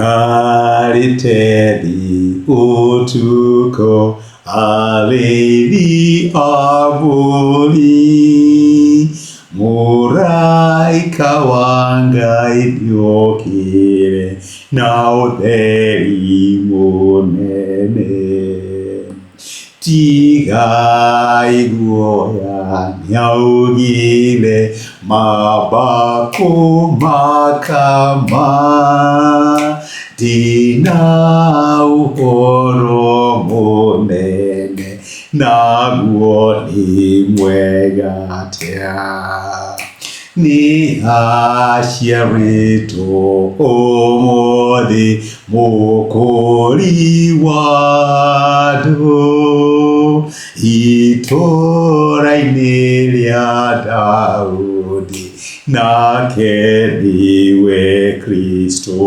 Maikarĩte thĩ ũtukũ arĩithi a mbũri, mũraika wa Ngai nĩokire na ũtheri mũnene. Tigai guoya nĩaugire mamba kũmaka ma ndina ũhoro mũnene naguo nĩ mwega atĩa. Nĩ aciarĩtwo ũmũthĩ Mũkũũri wa andũ itũũra-inĩ rĩa Daudi, nake nĩwe Kristo.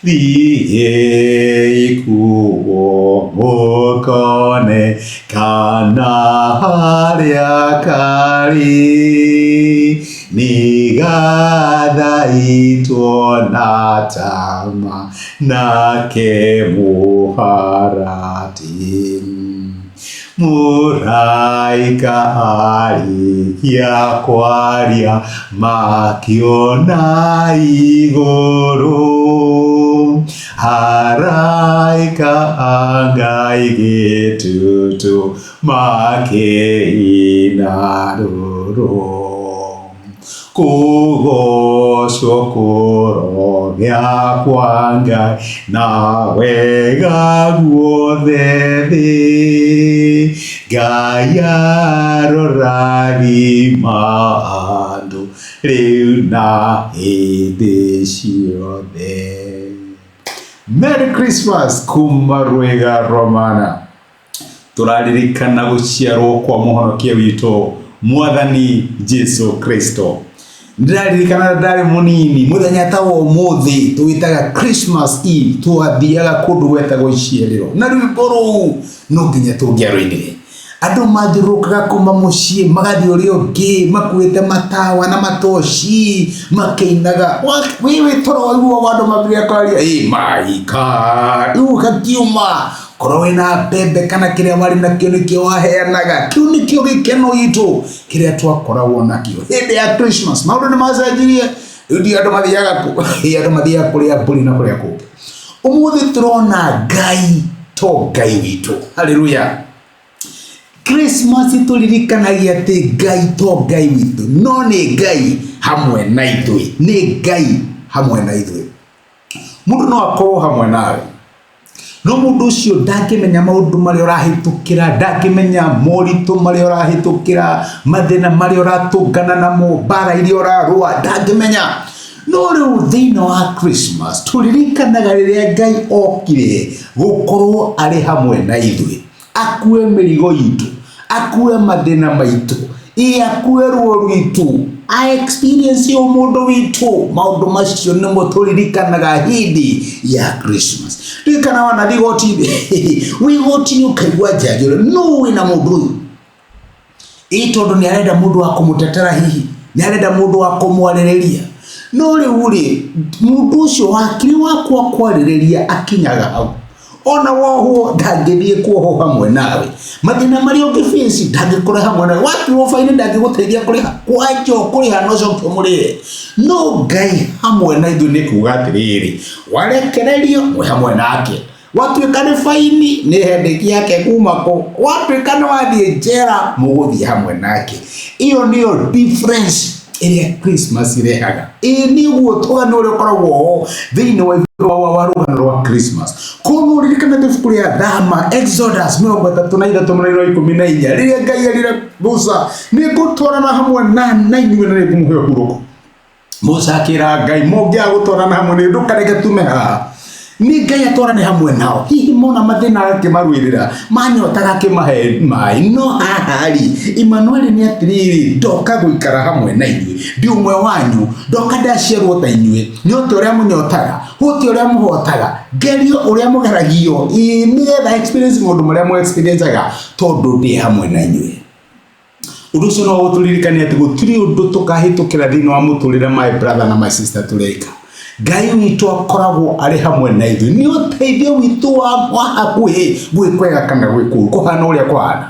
Thiĩi kuo mũkone kana harĩa karĩ, nĩgathaitwo na tama nake mũharatĩ. Mũraika arĩkia kwaria makĩona igũrũ, araika a Ngai gĩtutu makĩina rũrũ. Kũgocwo kũrogĩa kwa Ngai na wega guothe thĩ. Ngai arorathima andũ rĩu na hĩndĩ ciothe. Merry Christmas kuma Rwĩga Romana. Tũraririkana gũciarwo kwa mũhonokia witũ mwathani Jesu Kristo. Ndĩraririkana ndarĩ mũnini mũthenya ta wa ũmũthĩ tũwĩtaga Christmas Eve, twathiaga kũndũ gwetagwo iciarĩro na rwĩmbo rũu no nginya tũngĩarũinire. Andũ mathiũrũrũkaga kuma mũciĩ magathiĩ ũrĩa ũngĩ makuĩte matawa na matoci makĩinaga. Wĩ wĩ toro waiguaga andũ mambĩrĩria kwaria ĩ maika rĩu gakiuma korwo wĩna mbembe kana kĩrĩa warĩ nakĩo nĩkĩo waheanaga. Kĩu nĩkĩo gĩkeno gitũ kĩrĩa twakoragwo nakĩo hĩndĩ ya Christmas. Maũndũ nĩ macenjirie rĩu, ndi andũ mathiaga kũ andũ mathiaga kũrĩa mbũri na kũrĩa kũngĩ. Ũmũthĩ tũrona Ngai to Ngai witũ. Haleluya. Christmas ĩtũririkanagia atĩ Ngai to Ngai witũ, no nĩ Ngai hamwe na ithuĩ, nĩ Ngai hamwe na ithuĩ. Mũndũ no akorwo hamwe nawe, no mũndũ ũcio ndangĩmenya maũndũ marĩa ũrahĩtũkĩra, ndangĩmenya moritũ marĩa ũrahĩtũkĩra, mathĩna marĩa ũratũngana namo, mbara iria ũrarũa, ndangĩmenya. No rĩu thĩinĩ wa Christmas tũririkanaga rĩrĩa Ngai okire gũkorwo arĩ hamwe na ithuĩ, akue mĩrigo itũ, akue mathĩna maitũ, ĩ akue ruo rwitũ, a experience ũmũndũ witũ. Maũndũ macio nĩmo tũririkanaga hĩndĩ ya Christmas. Ririkana wanathiĩ igoti-inĩ, wĩ igoti-inĩ ũkaigua njanjo nũ wĩna mũndũ ũyũ, ĩ tondũ nĩ arenda mũndũ wa kũmũtetera, hihi nĩ arenda mũndũ wa kũmwarĩrĩria. No rĩu rĩ, mũndũ ũcio wakiri wakwa kwarĩrĩria akinyaga hau. Ona wohwo ndangĩthiĩ kuohwo hamwe nawe, mathĩna marĩa ũngĩ face ndangĩkora hamwe nawe, watuo baini ndangĩgũteithia kũrĩha, kwanja ũkũrĩha no coke ũmũrĩhe. No Ngai hamwe na ithuĩ nĩ kuga atĩrĩrĩ, warekererio mwĩ hamwe nake, watuĩka nĩ baini nĩ headache yake kuma kũ, watuĩka nĩ wathiĩ njera mũgũthiĩ hamwe nake. Ĩyo nĩyo difference ĩrĩa Christmas ĩrehaga. Ĩĩ nĩguo tũgano ũrĩa ũkoragwo ho thĩinĩ wa rũgano rwa Christmas. Koguo ũririkane ibuku rĩa Thama Exodus 33 mũrairo wa 14, rĩrĩa Ngai erire Musa, nĩ ngũtwarana hamwe na inyuĩ na nĩ ngũmũhe ũhurũko. Musa akĩra Ngai, mũngĩaga gũtwarana hamwe nĩ ndũkareke tume haha. Nĩ Ngai atwarane hamwe nao, hihi mona mathĩna agakĩmarũĩrĩra, manyotaga akĩmahe maĩ. No haha rĩ, Emmanuel nĩ atĩrĩrĩ, ndoka gũikara hamwe na inyuĩ, ndĩ ũmwe wanyu, ndoka ndaciarwo ta inyuĩ, nyote ũrĩa mũnyotaga, hũte ũrĩa mũhotaga, ngerio ũrĩa mũgeragio, ĩĩ nĩgetha experience maũndũ marĩa mũ experiencaga, tondũ ndĩ hamwe na inyuĩ. Ũndũ ũcio no ũtũririkanie atĩ gũtirĩ ũndũ tũkahĩtũkĩra thĩinĩ wa mũtũrĩre, my brother na my sister, tũreka. Ngai witũ akoragwo arĩ hamwe na ithuĩ, nĩ ũteithio witũ wa hakuhĩ, gwĩ kwega kana gwĩ kũũru, kũhana ũrĩa kũhana.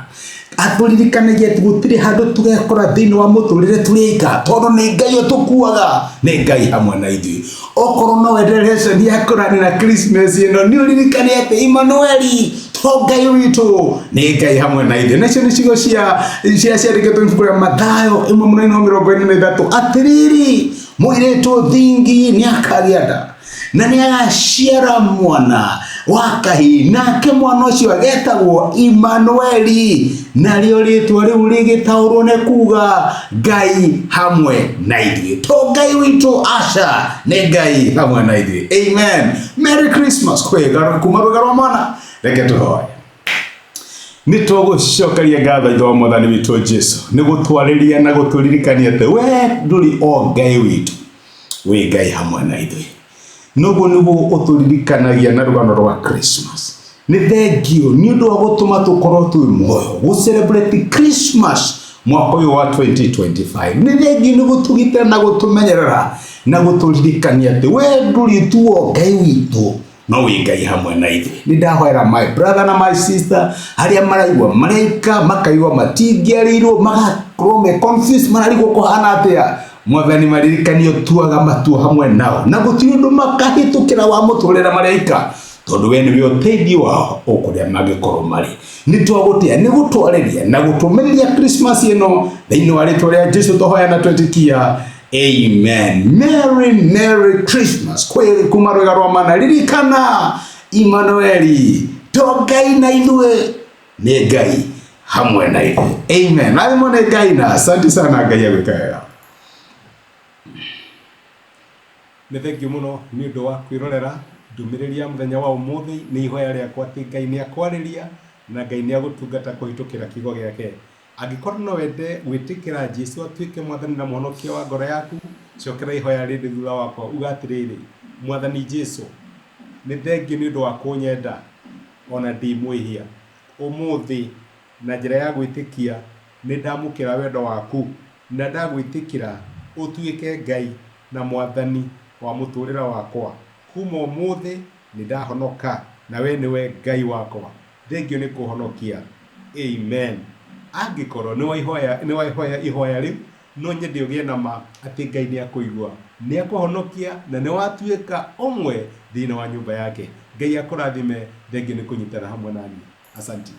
Atũririkanagia atĩ gũtirĩ handũ tũgekora thĩinĩ wa mũtũrĩre tũrĩ aika, tondũ nĩ Ngai ũtũkuaga, nĩ Ngai hamwe na ithuĩ. Okorwo no wende lesson ya kũrani na Christmas ĩno, nĩ ũririkane atĩ Immanueli to Ngai witũ, nĩ Ngai hamwe na ithuĩ. Nacio nĩ ciugo cia cia ciandĩkĩtwo ibuku rĩa Mathayo 1:43, atĩrĩrĩ mũirĩtu thingi nĩ akagĩa nda na nĩ agaciara mwana wa kahĩĩ, nake mwana ũcio agetagwo Imanueli, narĩo rĩtwa rĩu rĩgĩtaũrwo nĩ kuga Ngai hamwe na ithuĩ. To Ngai witũ, aca, nĩ Ngai hamwe na ithuĩ. Amen. Merry Christmas kwĩga kuma rwĩga rwa mwana. Reke tũhoe. Nĩ tũgũcokeria ngatho Ithe wa Mwathani witũ Jesu nĩ gũtwarĩria na gũtũririkania atĩ we ndũrĩ o Ngai witũ, wĩ Ngai hamwe na ithuĩ. Noguo nĩguo ũtũririkanagia na rũgano rwa Christmas. Nĩ thengio nĩ ũndũ wa gũtũma tũkorwo twĩ muoyo gũ celebrate Christmas mwaka ũyũ wa 2025. Nĩ thengio nĩ gũtũgitĩra na gũtũmenyerera na gũtũririkania atĩ we ndũrĩ tu o Ngai witũ, no wĩ Ngai hamwe na ithuĩ. Nĩ ndahoera my brother na my sister arĩa maraigua maraika makaigua matingĩarĩirwo, magakorwo me confused, mararigwo kũhana atĩa. Mwathani maririkanie ũtuaga matua hamwe nao na gũtirĩ ũndũ makahĩtũkĩra wa mũtũrĩre mareka, tondũ we nĩwe ũteithio wao o kũrĩa mangĩkorwo marĩ. Nĩ twagũtĩa nĩ gũtwarĩria na gũtũmĩrĩria Christmas ĩno thĩinĩ wa rĩtwa rĩa Jesu tũhoya na twetĩkia. Amen. Merry Merry Christmas. Kwĩ kuma rwĩga rwa mana, ririkana Immanueli to Ngai na ithuĩ, nĩ Ngai hamwe na ithuĩ. Amen. Rathimwo nĩ Ngai na asante sana. Ngai agwĩka wega. Nĩ thengio mũno nĩ ũndũ wa kwĩrorera ndũmĩrĩri ya mũthenya wa ũmũthĩ. Nĩ ihoya rĩakwa atĩ Ngai nĩ akwarĩria na Ngai nĩ agũtungata kũhĩtũkĩra kiugo gĩake. Angĩkorwo no wende gwĩtĩkĩra Jesu atuĩke Mwathani na Mũhonokia wa ngoro yaku, cokera ihoya rĩrĩ thutha wakwa. Uga atĩrĩrĩ, Mwathani Jesu, nĩ thengio nĩ ũndũ wa kũnyenda o na ndĩ mwĩhia. Ũmũthĩ, na njĩra ya gwĩtĩkia, nĩ ndamũkĩra wendo waku na ndagwĩtĩkĩra ũtuĩke Ngai na Mwathani wa mũtũrĩre wakwa. Kuma ũmũthĩ nĩ ndahonoka na we nĩwe Ngai wakwa. Thengio nĩ kũhonokia. Amen. Angĩkorwo nĩ wahoya ihoya rĩu, no nyende ũgĩe na ma atĩ Ngai nĩ akũigua, nĩ akũhonokia na nĩ watuĩka ũmwe thĩinĩ wa nyũmba yake. Ngai akũrathime. Thengio nĩ kũnyitana hamwe naniĩ. Asanti.